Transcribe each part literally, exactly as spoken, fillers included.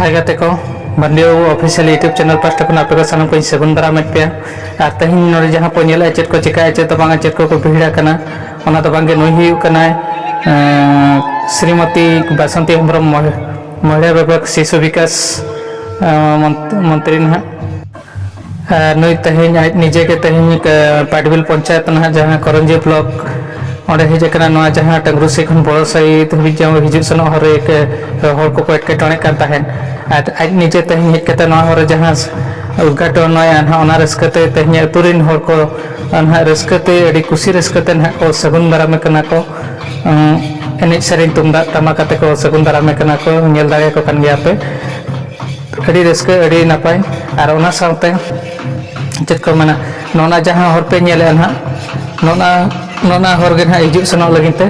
ᱦᱟᱭ ᱜᱟᱛᱮ ᱠᱚ, ᱵᱷᱟᱱᱰᱤᱭᱳ official YouTube channel ᱯᱟᱦᱴᱟ ᱠᱷᱚᱱ ᱟᱯᱮ ᱠᱚ ᱥᱟᱱᱟᱢ ᱠᱚᱧ ᱥᱟᱹᱜᱩᱱ ᱫᱟᱨᱟᱢᱮᱫ ᱯᱮᱭᱟ᱾ ᱟᱨ ᱛᱮᱦᱮᱧ ᱱᱚᱰᱮ ᱡᱟᱦᱟᱸ ᱯᱮ ᱧᱮᱞᱮᱫᱼᱟ, ᱪᱮᱫ ᱠᱚ ᱪᱤᱠᱟᱹᱭᱟ, ᱪᱮᱫ ᱫᱚ ᱵᱟᱝᱟ, ᱪᱮᱫ ᱠᱚᱠᱚ ᱵᱷᱤᱲ ᱟᱠᱟᱱᱟ, ᱚᱱᱟ ᱫᱚ ᱵᱟᱝᱜᱮ, ᱱᱩᱭ ᱦᱩᱭᱩᱜ ᱠᱟᱱᱟᱭ, ᱮᱸ, ᱥᱨᱤᱢᱚᱛᱤ ᱵᱟᱥᱚᱱᱛᱤ ᱦᱮᱢᱵᱨᱚᱢ, ᱢᱚᱦᱤ-, ᱢᱚᱦᱤᱞᱟ ᱵᱤᱵᱷᱟᱜᱽ ᱥᱤᱥᱩ ᱵᱤᱠᱟᱥ, ᱮᱸ, ᱢᱚᱱ-, ᱢᱚᱱᱛᱨᱤ ᱱᱟᱦᱟᱜ᱾ ᱟᱨ ᱱᱩᱭ ᱛᱮᱦᱮᱧ ᱟᱡ ᱱᱤᱡᱮ ᱜᱮ ᱛᱮᱦᱮᱧ, ᱮ, ᱯᱟᱴᱵᱤᱞ ᱯᱚᱧᱪᱟᱭᱮᱛ ᱱᱟᱦᱟᱜ, ᱡᱟᱦᱟᱸ ᱠᱚᱨᱚᱧᱡᱤ ᱵᱞᱚᱠ, ᱚᱸᱰᱮ ᱦᱮᱡ ᱟᱠᱟᱱᱟ᱾ ᱱᱚᱣᱟ ᱡᱟᱦᱟᱸ ᱴᱟᱝᱜᱨᱩᱥᱤ ᱠᱷᱚᱱ ᱵᱚᱲᱚ ᱥᱟᱹᱭ ᱫᱷᱟᱹᱵᱤᱡ ᱡᱟᱦᱟᱸ ᱦᱤᱡᱩᱜ ᱥᱮᱱᱚᱜ ᱦᱚᱨ ᱨᱮ, ᱮ, ᱦᱚᱲ ᱠᱚᱠᱚ ᱮᱴᱠᱮᱴᱚᱬᱮᱜ ᱠᱟᱱ ᱛᱟᱦᱮᱸᱫ, ᱟᱨ ᱟᱡ ᱱᱤᱡᱮ ᱛᱮᱦᱮᱧ ᱦᱮᱡ ᱠᱟᱛᱮ ᱱᱚᱣᱟ ᱦᱚᱨ ᱨᱮ ᱡᱟᱦᱟᱸ ᱩᱫᱽᱜᱷᱟᱴᱚᱱ ᱱᱚᱣᱟ ᱱᱟᱦᱟᱜ, ᱚᱱᱟ ᱨᱟᱹᱥᱠᱟᱹ ᱛᱮ ᱛᱮᱦᱮᱧ ᱟᱹᱛᱩ ᱨᱮᱱ ᱦᱚᱲ ᱠᱚ ᱱᱟᱦᱟᱜ ᱨᱟᱹᱥᱠᱟᱹ ᱛᱮ, ᱟᱹᱰᱤ ᱠᱩᱥᱤ ᱨᱟᱹᱥᱠᱟᱹ ᱛᱮ ᱱᱟᱦᱟᱜ ᱠᱚ ᱥᱟᱹᱜᱩᱱ ᱫᱟᱨᱟᱢᱮ ᱠᱟᱱᱟ ᱠᱚ᱾ ᱩᱸ, ᱮᱱᱮᱡ ᱥᱮᱨᱮᱧ ᱛᱩᱢᱫᱟᱜ ᱴᱟᱢᱟᱠ ᱟᱛᱮ ᱠᱚ ᱥᱟᱹᱜᱩᱱ ᱫᱟᱨᱟᱢᱮ ᱠᱟᱱᱟ ᱠᱚ, ᱧᱮᱞ ᱫᱟᱲᱮᱭᱟᱠᱚ ᱠᱟᱱ ᱜᱮᱭᱟ ᱯᱮ᱾ ᱟᱹᱰᱤ ᱨᱟᱹᱥᱠᱟᱹ, ᱟᱹᱰᱤ ᱱᱟᱯᱟᱭ᱾ ᱟᱨ ᱚᱱᱟ ᱥᱟᱶᱛᱮ ᱪᱮᱫ ᱠᱚ ᱢᱮᱱᱟ, ᱱᱚᱜᱼᱱᱟ ᱡᱟᱦᱟᱸ ᱦᱚᱨ ᱯᱮ ᱧᱮᱞᱮᱫᱼᱟ ᱱᱟᱦᱟᱜ, ᱱᱚᱜᱼᱱᱟ, ᱱᱚᱜᱼᱱᱟ ᱦᱚᱨ ᱜᱮ ᱱᱟᱦᱟᱜ ᱦᱤᱡᱩᱜ ᱥᱮᱱᱚᱜ ᱞᱟᱹᱜᱤᱫ ᱛᱮ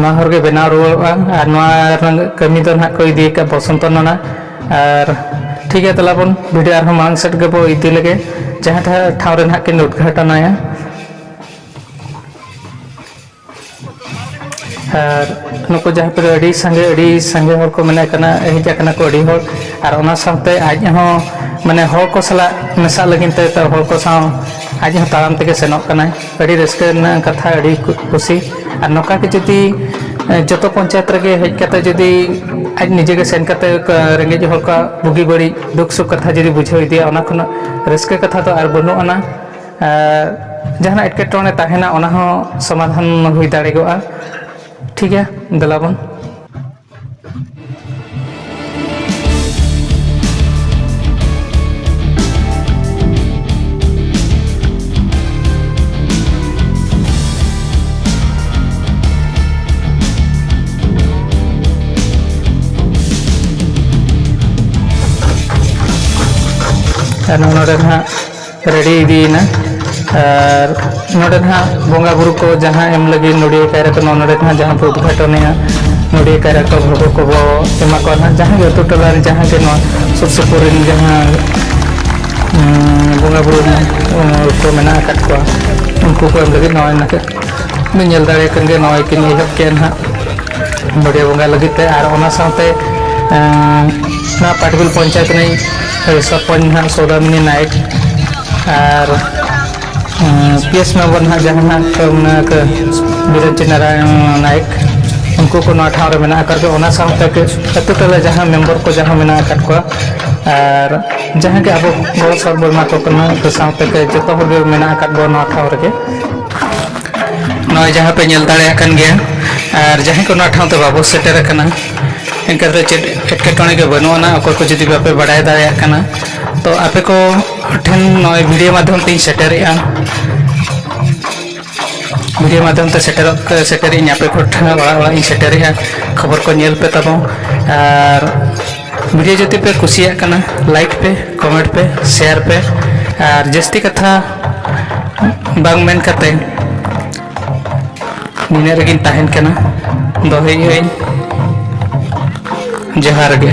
ᱱᱚᱣᱟ ᱦᱚᱨ ᱜᱮ ᱵᱮᱱᱟᱣ ᱨᱩᱣᱟᱹᱲᱚᱜᱼᱟ᱾ ᱟᱨ ᱱᱚᱣᱟ ᱨᱮᱱᱟᱜ ᱠᱟᱹᱢᱤ ᱫᱚ ᱱᱟᱦᱟᱜ ᱠᱚ ᱤᱫᱤ ᱟᱠᱟᱫ ᱵᱚᱥᱚᱱᱛᱚ ᱱᱟᱱᱟ᱾ ᱟᱨ ᱴᱷᱤᱠ ᱜᱮᱭᱟ, ᱛᱟᱦᱞᱮ ᱵᱚᱱ ᱵᱷᱤᱰᱤᱭᱳ ᱟᱨᱦᱚᱸ ᱢᱟᱲᱟᱝ ᱥᱮᱫ ᱜᱮᱵᱚ ᱤᱫᱤ ᱞᱮᱜᱮ, ᱡᱟᱦᱟᱸ ᱴᱷᱟ-, ᱴᱷᱟᱶ ᱨᱮ ᱱᱟᱦᱟᱜ ᱠᱤᱱ ᱩᱫᱽᱜᱷᱟᱴᱚᱱᱟᱭᱟ᱾ ᱟᱨ ᱱᱩᱠᱩ ᱡᱟᱦᱟᱸ ᱠᱚᱨᱮ ᱟᱹᱰᱤ ᱥᱟᱸᱜᱮ, ᱟᱹᱰᱤ ᱥᱟᱸᱜᱮ ᱦᱚᱲ ᱠᱚ ᱢᱮᱱᱟᱜ ᱠᱟᱱᱟ, ᱦᱮᱡ ᱟᱠᱟᱱᱟ ᱠᱚ ᱟᱹᱰᱤ ᱦᱚᱲ᱾ ᱟᱨ ᱚᱱᱟ ᱥᱟᱶᱛᱮ ᱟᱡ ᱦᱚᱸ, ᱢᱟᱱᱮ, ᱦᱚᱲ ᱠᱚ ᱥᱟᱞᱟᱜ ᱢᱮᱥᱟᱜ ᱞᱟᱹᱜᱤᱫ ᱛᱮ, ᱛᱚ ᱦᱚᱲ ᱠᱚ ᱥᱟᱶ ᱟᱡ ᱦᱚᱸ ᱛᱟᱲᱟᱢ ᱛᱮᱜᱮ ᱥᱮᱱᱚᱜ ᱠᱟᱱᱟᱭ᱾ ᱟᱹᱰᱤ ᱨᱟᱹᱥᱠᱟᱹ ᱨᱮᱱᱟᱜ ᱠᱟᱛᱷᱟ, ᱟᱹᱰᱤ ᱠᱩ-, ᱠᱩᱥᱤ᱾ ᱟᱨ ᱱᱚᱝᱠᱟ ᱜᱮ ᱡᱩᱫᱤ, ᱮ, ᱡᱚᱛᱚ ᱯᱚᱧᱪᱟᱭᱮᱛ ᱨᱮᱜᱮ ᱦᱮᱡ ᱠᱟᱛᱮ ᱡᱩᱫᱤ ᱟᱡ ᱱᱤᱡᱮ ᱜᱮ ᱥᱮᱱ ᱠᱟᱛᱮ, ᱮ, ᱨᱮᱸᱜᱮᱡ ᱦᱚᱲ ᱠᱚᱣᱟᱜ ᱵᱩᱜᱤ ᱵᱟᱹᱲᱤᱡ, ᱫᱩᱠ ᱥᱩᱠ ᱠᱟᱛᱷᱟ ᱡᱩᱫᱤ ᱵᱩᱡᱷᱟᱹᱣ ᱤᱫᱤᱭᱟ, ᱚᱱᱟ ᱠᱷᱚᱱᱟᱜ ᱨᱟᱹᱥᱠᱟᱹ ᱠᱟᱛᱷᱟ ᱫᱚ ᱟᱨ ᱵᱟᱹᱱᱩᱜ ᱟᱱᱟ᱾ ᱟᱨ ᱡᱟᱦᱟᱱᱟᱜ ᱮᱴᱠᱮᱴᱚᱬᱮ ᱛᱟᱦᱮᱱᱟ, ᱚᱱᱟ ᱦᱚᱸ ᱥᱚᱢᱟᱫᱷᱟᱱ ᱦᱩᱭ ᱫᱟᱲᱮᱜᱚᱜᱼᱟ᱾ ᱴᱷᱤᱠ ᱜᱮᱭᱟ, ᱫᱮᱞᱟ ᱵᱚᱱ᱾ ᱟᱨ ᱱᱚᱜᱼᱚ ᱱᱚᱰᱮ ᱱᱟᱦᱟᱜ ᱨᱮᱰᱤ ᱤᱫᱤᱭᱮᱱᱟ᱾ ᱟᱨ ᱱᱚᱰᱮ ᱱᱟᱦᱟᱜ ᱵᱚᱸᱜᱟ ᱵᱩᱨᱩ ᱠᱚ ᱡᱟᱦᱟᱸ ᱮᱢ ᱞᱟᱹᱜᱤᱫ ᱱᱚᱰᱤᱭᱟᱹ ᱠᱟᱭᱨᱟ ᱠᱚ, ᱱᱚᱰᱮ ᱱᱟᱦᱟᱜ ᱡᱟᱦᱟᱸ ᱵᱚ ᱩᱫᱽᱜᱷᱟᱴᱚᱱᱮᱜᱼᱟ, ᱱᱚᱰᱤᱭᱟᱹ ᱠᱟᱭᱨᱟ ᱠᱚ ᱵᱷᱳᱜᱚ ᱠᱚᱵᱚ ᱮᱢᱟ ᱠᱚᱣᱟ ᱱᱟᱦᱟᱜ, ᱡᱟᱦᱟᱸ ᱜᱮ ᱟᱹᱛᱩ ᱴᱚᱞᱟ ᱨᱮ ᱡᱟᱦᱟᱸ ᱜᱮ ᱱᱚᱣᱟ ᱥᱩᱨ ᱥᱩᱯᱩᱨ ᱨᱮᱱ ᱡᱟᱦᱟᱸ, ᱩᱸ, ᱵᱚᱸᱜᱟ ᱵᱩᱨᱩ ᱨᱮᱱ, ᱩᱸ, ᱠᱚ ᱢᱮᱱᱟᱜ ᱟᱠᱟᱫ ᱠᱚᱣᱟ, ᱩᱱᱠᱩ ᱠᱚ ᱮᱢ ᱞᱟᱹᱜᱤᱫ ᱱᱚᱜᱼᱚᱭ ᱱᱟᱦᱟᱜ ᱵᱚᱱ ᱧᱮᱞ ᱫᱟᱲᱮᱭᱟᱜ ᱠᱟᱱ ᱜᱮᱭᱟ, ᱱᱚᱜᱼᱚᱭ ᱠᱤᱱ ᱮᱦᱚᱵ ᱠᱮᱫᱼᱟ ᱱᱟᱦᱟᱜ ᱱᱚᱰᱤᱭᱟᱹ ᱵᱚᱸᱜᱟ ᱞᱟᱹᱜᱤᱫ ᱛᱮ᱾ ᱟᱨ ᱚᱱᱟ ᱥᱟᱶᱛᱮ ᱱᱚᱣᱟ ᱯᱟᱴᱵᱤᱞ ᱯᱚᱧᱪᱟᱭᱮᱛ ᱨᱤᱱᱤᱡ ᱥᱚᱨᱯᱚᱧᱪ ᱱᱟᱦᱟᱜ ᱥᱳᱫᱟᱢᱤᱱᱤ ᱱᱟᱭᱮᱠ ᱟᱨ ᱯᱤ ᱮᱥ ᱢᱮᱢᱵᱟᱨ ᱱᱟᱦᱟᱜ ᱡᱟᱦᱟᱸ ᱱᱟᱦᱟᱜ ᱠᱚ ᱢᱮᱱᱟᱜ ᱠᱚ ᱵᱤᱨᱚᱧᱪᱤ ᱱᱟᱨᱟᱭᱚᱱ ᱱᱟᱭᱮᱠ, ᱩᱱᱠᱩ ᱠᱚ ᱱᱚᱣᱟ ᱴᱷᱟᱶ ᱨᱮ ᱢᱮᱱᱟᱜ ᱟᱠᱟᱫ ᱠᱚᱣᱟ᱾ ᱚᱱᱟ ᱥᱟᱶᱛᱮ ᱟᱹᱛᱩ ᱴᱚᱞᱟ ᱡᱟᱦᱟᱸ ᱢᱮᱢᱵᱚᱨ ᱠᱚ ᱡᱟᱦᱟᱸ ᱢᱮᱱᱟᱜ ᱟᱠᱟᱫ ᱠᱚᱣᱟ ᱟᱨ ᱡᱟᱦᱟᱸ ᱜᱮ ᱟᱵᱚ ᱜᱚᱲᱚ ᱥᱚᱯᱚᱦᱚᱫ ᱵᱚᱱ ᱮᱢᱟ ᱠᱚ ᱠᱟᱱᱟ, ᱩᱱᱠᱩ ᱥᱟᱶᱛᱮ ᱡᱚᱛᱚ ᱦᱚᱲ ᱜᱮ ᱢᱮᱱᱟᱜ ᱟᱠᱟᱫ ᱵᱚᱱᱟ ᱱᱚᱣᱟ ᱴᱷᱟᱶ ᱨᱮᱜᱮ᱾ ᱱᱚᱜᱼᱚᱭ ᱡᱟᱦᱟᱸ ᱯᱮ ᱧᱮᱞ ᱫᱟᱲᱮᱭᱟᱜ ᱠᱟᱱ ᱜᱮᱭᱟ, ᱟᱨ ᱡᱟᱦᱟᱸᱭ ᱠᱚ ᱱᱚᱣᱟ ᱴᱷᱟᱶ ᱛᱮ ᱵᱟᱵᱚ ᱥᱮᱴᱮᱨ ᱟᱠᱟᱱᱟ, ᱮᱱᱠᱷᱟᱱ ᱫᱚ ᱪᱮᱫ ᱮᱴᱠᱮᱴᱚᱬᱮ ᱜᱮ ᱵᱟᱹᱱᱩᱜ ᱟᱱᱟ᱾ ᱚᱠᱚᱭ ᱠᱚ ᱡᱩᱫᱤ ᱵᱟᱯᱮ ᱵᱟᱲᱟᱭ ᱫᱟᱲᱮᱭᱟᱜ ᱠᱟᱱᱟ, ᱛᱚ ᱟᱯᱮ ᱠᱚ ᱴᱷᱮᱱ ᱱᱚᱜᱼᱚᱭ ᱵᱷᱤᱰᱤᱭᱳ ᱢᱟᱫᱽᱫᱷᱚᱢ ᱛᱮᱧ ᱥᱮᱴᱮᱨᱮᱜᱼᱟ᱾ ᱵᱷᱤᱰᱤᱭᱳ ᱢᱟᱫᱽᱫᱷᱚᱢ ᱛᱮ ᱥᱮᱴᱮᱨᱚᱜ ᱥᱮᱴᱮᱨᱮᱜ ᱤᱧ ᱟᱯᱮ ᱠᱚ ᱴᱷᱮᱱ ᱚᱲᱟᱜ ᱚᱲᱟᱜ ᱤᱧ ᱥᱮᱴᱮᱨᱮᱜᱼᱟ᱾ ᱠᱷᱚᱵᱚᱨ ᱠᱚ ᱧᱮᱞ ᱯᱮ ᱛᱟᱵᱚᱱ, ᱟᱨ ᱵᱷᱤᱰᱤᱭᱳ ᱡᱩᱫᱤ ᱯᱮ ᱠᱩᱥᱤᱭᱟᱜ ᱠᱟᱱᱟ, ᱞᱟᱭᱤᱠ ᱯᱮ, ᱠᱚᱢᱮᱱᱴ ᱯᱮ, ᱥᱮᱭᱟᱨ ᱯᱮ, ᱟᱨ ᱡᱟᱹᱥᱛᱤ ᱠᱟᱛᱷᱟ ᱵᱟᱝ ᱢᱮᱱ ᱠᱟᱛᱮ ᱱᱤᱱᱟᱹᱜ ᱨᱮᱜᱮᱧ ᱛᱟᱦᱮᱱ ᱠᱟᱱᱟ᱾ ᱫᱚᱦᱚᱭᱮᱫ ᱟᱹᱧ, ᱡᱚᱦᱟᱨ ᱜᱮ᱾